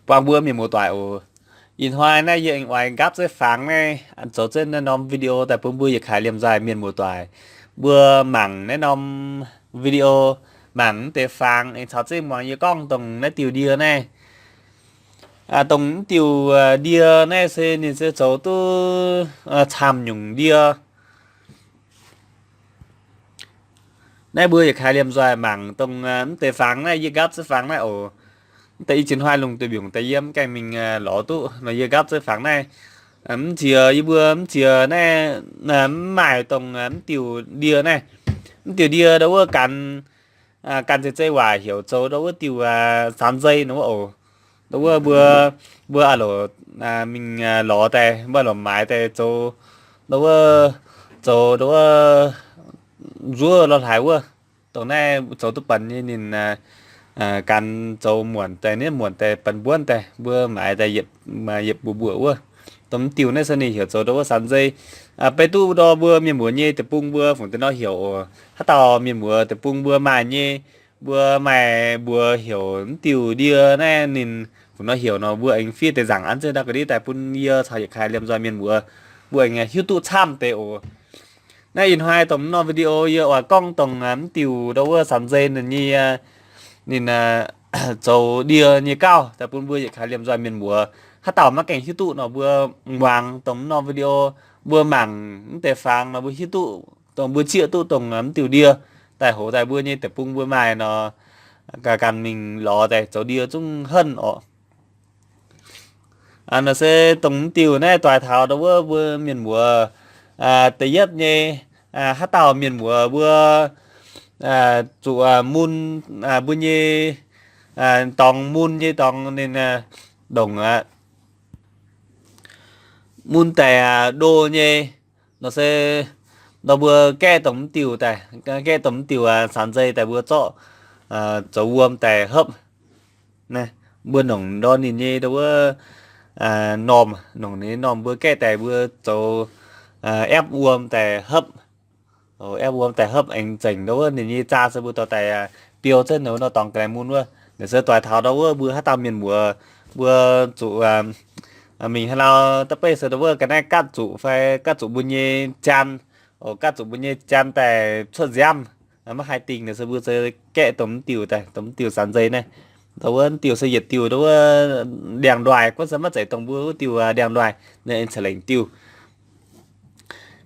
buangh mbuo mienh muoz-doic oc. Ih hnoi naaiv yie aengx oix nqaapv zeiv fangx naaiv, zoux zeiv naaiv norm video daaih bun mbuo yietc kaaix liemh nzoih mienh muoz-doic. Mbuo mangc naaiv norm video, mangc mv deix fangx aengx caux zeiv muangx yie gorngv dongh naaiv diuh ndie naaiv. Dongh mv diuh ndie naaiv se ninh se zoux duqv camv nyungc ndie. Naaiv mbuo yietc kaaix liemh nzoih mangc dongh mv deix fangx naaiv, yie nqaapv zeiv fangx naaiv oc. Mv deix i ziex hnoi lungh duih mbiungc daaih yie mv gaengh mingh lorz duqv nor yie nqaapv zeiv fangx naaiv. Mv nziex yie mbuo mv nziex naaiv, mv maaih dongh mv diuh ndie naaiv. Mv diuh ndie ndau wuov gan, gan zeiv-zeiv waac heuc zoux ndau wuov diuh sanx zei nor wuov oc. Ndau wuov mbuo, mbuo a'loc mingh lorz daaih, mbuo a'loc maaiz daaih zoux ndau wuov, zoux ndau wuov nzuov lorh hlaaix wuov. Dongh naaiv zoux duqv banh nyei ninh gan zoux muonc daaih, nienv muonc daaih, banh mbuonv daaih, mbuo maaiz daaih yietc, yietc mbuoqc mbuoqc wuov. Dongh mv diuh naaiv se ninh heuc zoux ndau wuov sanx zei. Beiv duqv ndor mbuo mienh muoz nyei deic-bung mbuo fungc deix nor heuc oc. Haaix dauh mienh muoz deic-bung mbuo maaih nyei, mbuo maaih mbuox heuc mv diuh ndie naaiv ninh fungc nor heuc nor, mbuo aengx fiev deix nzaangc an zeiv ndau ga'ndiev daaih bun yie caux yietc kaaix liemh nzoih mienh muoz, mbuo aengx hiuv duqv camv deix oc. Naaiv ih hnoi dongh mv norm video yie oix gorngv dongh mv diuh ndau wuov sanx zei ninh nyei, ninh zoux ndie nyei gauh daaih bun mbuo yietc kaaix liemh nzoih mienh muoz. Haaix dauh maiv gaengh hiuv duqv nor mbuo muangx dongh mv norm video, mbuo mangc mv deix fangx nor mbuo hiuv duqv, dongh mbuo zieqv duqv dongh mv diuh ndie daaih hoz daaih mbuo nyei deic-bung mbuo maaih nor, ganh mingh lorz daaih zoux ndie zungv henv oc. Nor se dongh mv diuh naaiv doix taux ndau wuov mbuo mienh muoz da'yietv nyei, haaix dauh mienh muoz mbuo zuqc mun, mbuo nyei dorngx mun nyei dorngx ninh ndongc aqv, mun daaih ndo nyei. Nor se ndau mbuo gaeqv dongh mv diuh daaih, gaeqv dongh mv diuh sanx zei daaih mbuo zorqv zoux wuom daaih hopv. Mbuo nongc ndorn ninh nyei ndau wuov normh, nongc ninh normh mbuo gaeqv daaih mbuo zoux aepv wuom daaih hopv. Aepv wuom daaih hopv aengx zengc ndau wuov ninh nyei zaah se mbuo dorh daaih biou zengv nor dorngx ga'naaiv mun wuov. Naaiv se doix taux ndau wuov mbuo haaix dauh mienh muoz mbuo zuqc mingh haaix lauh da'beiv se ndau wuov ga'naaiv gaatv zuqc fai gaatv zuqc mbuo nyei jaan, gaatv zuqc mbuo nyei jaan daaih cuotv nziaamv, maiv haih dingh naaiv se mbuo se gaeqv dongh mv diuh daaih, dongh mv diuh sanx zei naaiv. Ndau wuov mv diuh se yietc diuh ndau wuov ndiangx-ndoih, gunv se maiv zeiz dongh mbuo wuov diuh ndiangx-ndoih, ninh ca'lengc diuh.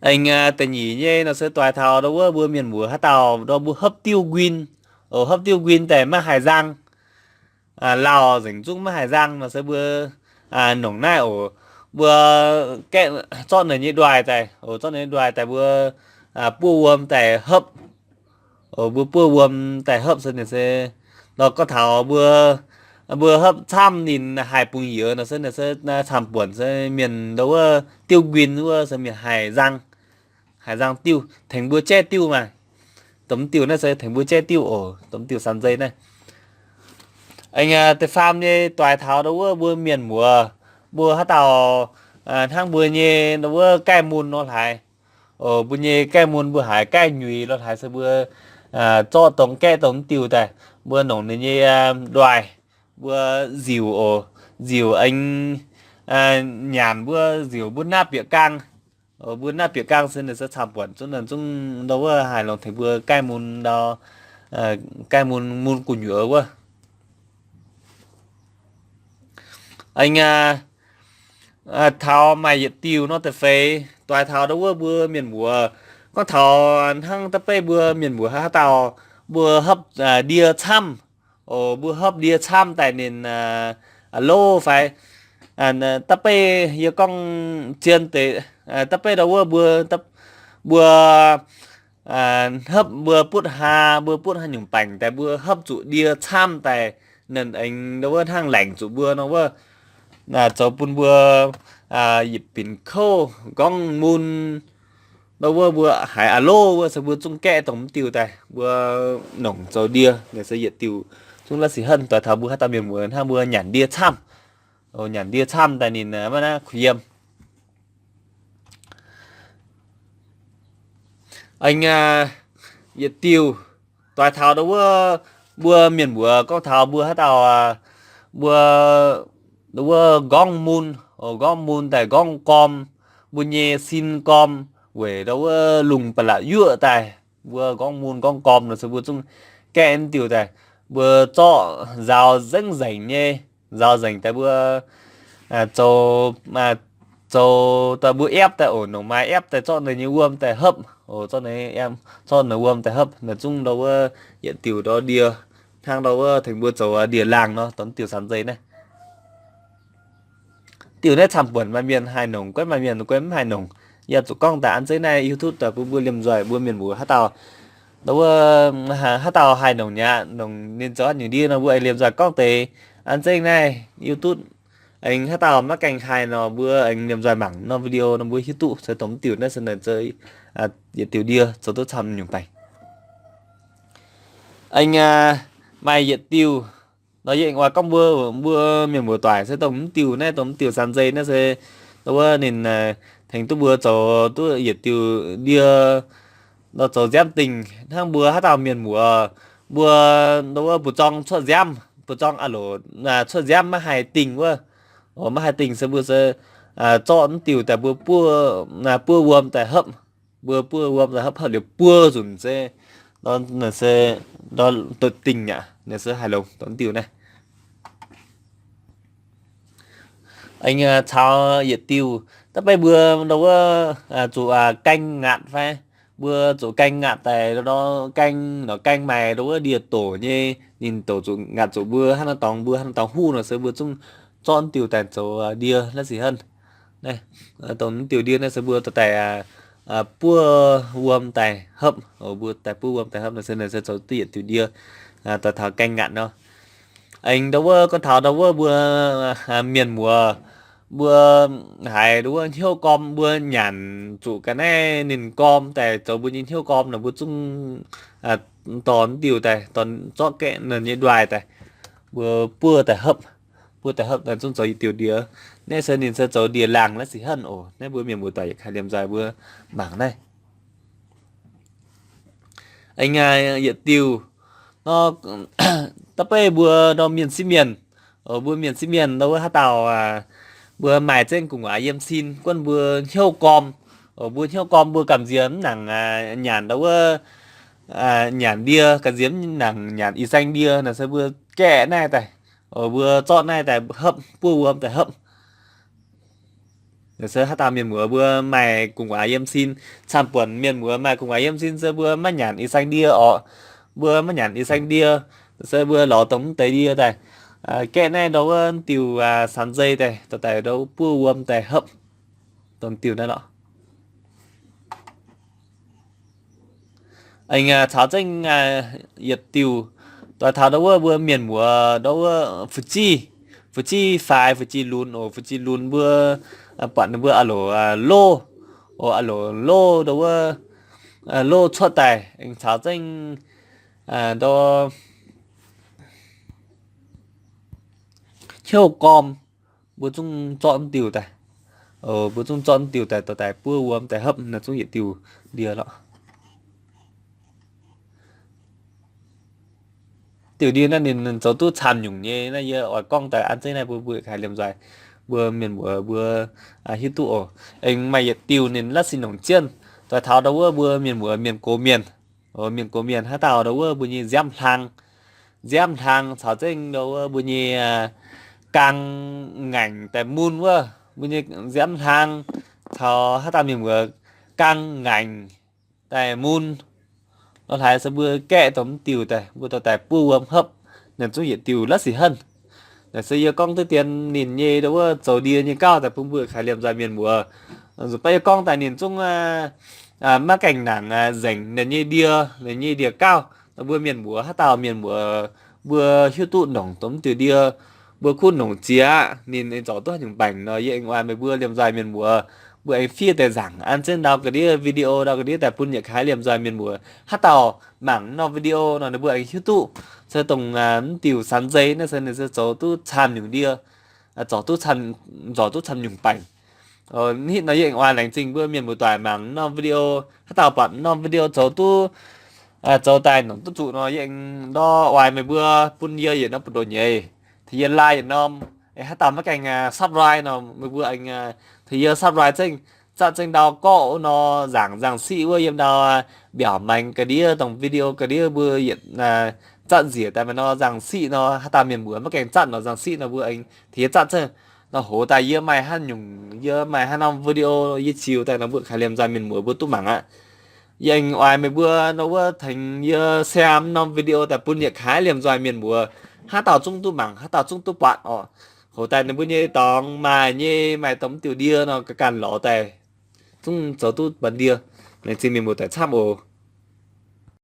Aengx da'nyeic nyei nor se doix taux ndau wuov mbuo mienh muoz haaix dauh ndau mbuo hopv diuv nquin, hopv diuv nquin daaih maiv haih nzang, lauh nzengc zungv maiv haih nzang nor se mbuo nongc naaiv oc. Mbuo gaeqv zorqv ninh nyei ndoih daaih, zorqv ninh nyei ndoih daaih mbuo buov wuom daaih hopv. Mbuo buov wuom daaih hopv se ninh se, nor gorngv taux mbuo, mbuo hopv camv ninh haih bungx youz nor se ninh se camv-buonc se mienh ndau wuov diuv nquin wuov se mienh haih nzang, haih nzang diuv, tengx mbuo jaiv diuv maah. Dongh mv diuh naaiv se tengx mbuo jaiv diuv oc, dongh mv diuh sanx zei naaiv. Aengx da'faam nyei doix taux ndau wuov mbuo mienh muoz, mbuo haaix dauh hnangv mbuo nyei ndau wuov gaih mun nor hlaaix, mbuo nyei gaih mun mbuo haiz gaih nyuix nor hlaaix se mbuo zorqv dongh gaeqv dongh mv diuh daaih, mbuo nongc ninh nyei ndoih, mbuo nziuc oc, nziuc aengx nyanc mbuo nziuc mbuo naaiv bieqc gaang. Mbuo naaiv bieqc gaang se ninh se camv-buonc zungv, ninh zungv ndau wuov haih longc tengx mbuo gaih mun ndau, gaih mun, mun gu'nyuoz wuov. Aengx taux maaih yietc diuh nor da'feix doix taux ndau wuov mbuo mienh muoz, gorngv taux hnangv da'beiv mbuo mienh muoz haaix dauh mbuo hopv ndie camv, mbuo hopv ndie camv daaih ninh lov fai da'beiv yie gorngv zien deix, da'beiv ndau wuov mbuo, mbuo hopv mbuo butv haa, mbuo butv haaix nyungc baengc daaih mbuo hopv zuqc ndie camv daaih, ninh aengx ndau wuov hnangv laengc zuqc mbuo nor wuov, zoux bun mbuo yietc binc kouv nqorngv mun. Ndau wuov mbuo haiz a'loh wuov se mbuo zungv gaeqv dongh mv diuh daaih, mbuo nongc zoux ndie, naaiv se yietc diuh zungv la'sic henv doix taux mbuo haaix dauh mienh muoz hnangv mbuo nyanc ndie camv. Nyanc ndie camv daaih ninh maiv naaiv kuh yiem. Aengx yietc diuh doix taux ndau wuov mbuo mienh muoz gorngv taux mbuo haaix dauh mbuo ndau wuov nqorngv mun, nqorngv mun daaih nqorngv gorm, mbuo nyei sin gorm, weic ndau wuov lungh ba'laqc yuoqv daaih, mbuo nqorngv mun nqorngv gorm nor se mbuo zungv gaeqv mv diuh daaih, mbuo zorqv nzaaux nzengc nzengc nyei, nzaaux nzengc daaih mbuo zoux, zoux daaih mbuo aepv daaih oc, nongc maaih aepv daaih zorqv ninh nyei wuom daaih hopv oc, zorqv ninh, zorqv ninh wuom daaih hopv, naaiv zungv ndau wuov yietc diuh ndau ndie, hnangv ndau wuov tengx mbuo zoux ndie-laangh nor, dongh diuh sanx nzei naaiv. Diuh naaiv camv-buonc maaih mienh haih nongc, guei maaih mienh guei mv haih nongc. Yie zuqc gorngv daaih an zeiv naaiv YouTube daaih bun mbuo liemh nzoih mbuo mienh muoz haaix dauh, ndau wuov, haaix dauh haih nongc nyei aqv, nongc ninh zoux haaix nyungc ndie nor mbuo aengx liemh nzoih gorngv deix. An zeiv naaiv YouTube aengx haaix dauh maiv gaengh haih nor mbuo aengx liemh nzoih mangc norm video nor mbuo hiuv duqv se dongh mv diuh naaiv se naaiv zoux yietc diuh ndie zoux duqv camv nyungc baengc. Aengx maaih yietc diuh nor yie aengx oix gorngv mbuo, mbuo mienh muoz doic se dongh mv diuh naaiv, dongh mv diuh sanx nzei naaiv se ndau wuov ninh tengx duqv mbuo zoux duqv yietc diuh ndie nor zoux nziaamv dingh hnangv mbuo haaix dauh mienh muoz, mbuo ndau wuov mbu'zorng cuotv nziaamv, mbu'zorng a'loc cuotv nziaamv maiv haih dingh wuov, maiv haih dingh se mbuo se zorqv mv diuh daaih mbuo buov, buov wuom daaih hopv, mbuo buov wuom daaih hopv, hopv liuz buov nzunc se, se dingh aqv, naaiv se haih longx dongh diuh naaiv. Aengx caux yietc diuh, da'beiv mbuo ndau wuov zuqc gaeng ngaatc fai, mbuo zuqc gaeng ngaatc daaih ndau gaeng nor gaeng maaih ndau wuov ndie-doc nyei, ninh doqc zuqc ngaatc zuqc mbuo hnangv naaiv dorngx, mbuo hnangv naaiv dorngx huv nor se mbuo zungv zorqv diuh daaih zoux ndie naaiv sic henv. Naaiv, dongh diuh ndie naaiv se mbuo dorh daaih buov wuom daaih hopv, mbuo daaih buov wuom daaih hopv nor se, se zoux duqv yietc diuh ndie, dorh taux gaeng ngaatc nor. Aengx ndau wuov gorngv taux ndau wuov mbuo mienh muoz, mbuo haiz ndau wuov hnyouv gorm, mbuo nyanc zuqc ga'naaiv ninh gorm daaih zoux mbuo nyei hnyouv gorm nor mbuo zungv dorh diuh daaih, dorh zorqv gaeqv ninh nyei nduaih daaih, mbuo buov daaih hopv, buov daaih hopv naaiv zungv zoux yietc diuh ndie. Naaiv se ninh se zoux ndie-laangh naaiv sic henv oc. Naaiv mbuo mienh muoz doic yietc kaaix liemh nzoih mbuo mangc naaiv. Aengx yietc diuh nor, da'beiv mbuo ndau mienh sieqv mienh, mbuo mienh sieqv mienh ndau wuov haaix dauh mbuo maaih zengv gu'nguaaz yiem sin, guonv mbuo hnyouv gorm, mbuo hnyouv gorm mbuo gamh nziex mv nangc nyanc ndau wuov, nyanc ndie gamh nziex mv nangc nyanc ih saeng ndie nor se mbuo gaeqv naaiv daaih, mbuo zorqv naaiv daaih hopv, buov wuom daaih hopv. Naaiv se haaix dauh mienh muoz mbuo maaih gu'nguaaz yiem sin, camv-buonc mienh muoz maaih gu'nguaaz yiem sin se mbuo maiv nyanc ih saeng ndie orqc, mbuo maiv nyanc ih saeng ndie, se mbuo lorz dongh mv deix ndie daaih, gaeqv naaiv ndau wuov diuh sanx nzei daaih, dorh daaih ndau buov wuom daaih hopv, dongh diuh naaiv lorqc. Aengx caux zengv yietc diuh, doix taux ndau wuov mbuo mienh muoz ndau wuov fu'jueiv, fu'jueiv faix, fu'jueiv lunx oc. Fu'jueiv lunx mbuo buatc ninh mbuo a'loc loh, oc, a'loc loh ndau wuov, loh cuotv daaih. Aengx caux zengv ndau hnyouv gorm, mbuo zungv zorqv diuh daaih, mbuo zungv zorqv diuh daaih dorh daaih buov wuom daaih hopv, naaiv zungv yietc diuh ndie lorqc. Diuh ndie naaiv ninh zoux duqv camv nyungc nyei. Naaiv yie oix gorngv daaih an zeiv naaiv bun mbuo yietc kaaix liemh nzoih, mbuo mienh muoz mbuo hiuv duqv oc. Aengx maaih yietc diuh ninh la'sic nongc jienv, doix taux ndau wuov mbuo mienh muoz mienh gox mienh, mienh gox mienh haaix dauh ndau wuov mbuo nyei nziaamv hlang, nziaamv hlang caux zengv ndau wuov mbuo nyei gang ngaengc daaih mun wuov, mbuo nyei nziaamv hlang caux haaix dauh mienh muoz gang ngaengc daaih mun. Lorz haaix se mbuo gaeqv dongh mv diuh daaih, mbuo dorh daaih buov wuom hopv, naaiv zungv yietc diuh la'sic henv. Naaiv se yie gorngv duqv dien ninh nyei ndau wuov zoux ndie nyei gauh daaih bun mbuo kaaix liemh nzoih mienh muoz. Nzunc baav yie gorngv daaih ninh zungv maiv gaengh nangc nzengc ninh nyei ndie, ninh nyei ndie gauh. Mbuo mienh muoz haaix dauh mienh muoz mbuo hiuv duqv nongc dongh mv diuh ndie, mbuo kuv nongc ziex aqv, ninh aengx zorc duqv haaix nyungc baengc nor, yie aengx oix meih mbuo liemh nzoih mienh muoz, mbuo aengx fiev deix nzaangc an zengv ndau ga'ndiev video ndau ga'ndiev daaih bun yietc kaaix liemh nzoih mienh muoz. Haaix dauh mangc norm video nor ninh mbuo aengx hiuv duqv se dongh mv diuh sanx nzei naaiv se ninh se zoux duqv camv nyungc ndie, zorc duqv camv, zorc duqv camv nyungc baengc. Hitv nor yie aengx oix laengz zingh mbuo mienh muoz doic mangc norm video. Haaix dauh buatc norm video zoux duqv, zoux daaih nongc duqv zuqc nor, yie aengx ndortv oix meih mbuo bun yie yietc norm buoz-ndoqv nyeiz, tengx yie like yietc norm, Haaix dauh maiv gaengh subscribe nor, meih mbuo aengx tengx yie subscribe zengv, zatv zengv ndau gorqv wuov nor, nzaangc nzangc siqv wuov yiem ndau mbiaauc maengx ga'ndiev, dongh video ga'ndiev mbuo yietc zatv nzieqc daaih maaih nor nzangc siqv nor, haaix dauh mienh muoz maiv gaengh zatv nor nzangc siqv nor mbuo aengx tengx yie zatv zengv. Nor hoz daaih yie maaih haaix nyungc, yie maaih haaix norm video yie ziux daaih nor mbuo kaaix liemh nzoih mienh muoz mbuo duqv mangc aqv. Yie aengx oix meih mbuo nor wuov tengx yie share norm video daaih bun yietc kaaix liemh nzoih mienh muoz, haaix dauh zungv duqv mangc, haaix dauh zungv duqv buatc oc. Hoz daaih ninh mbuo nyei dorngx maaih nyei, maaih dongh mv diuh ndie nor ga'ganh lorz daaih, zungv zoux duqv mbuo ndie. Laengz zingh mienh muoz daaih camv oc.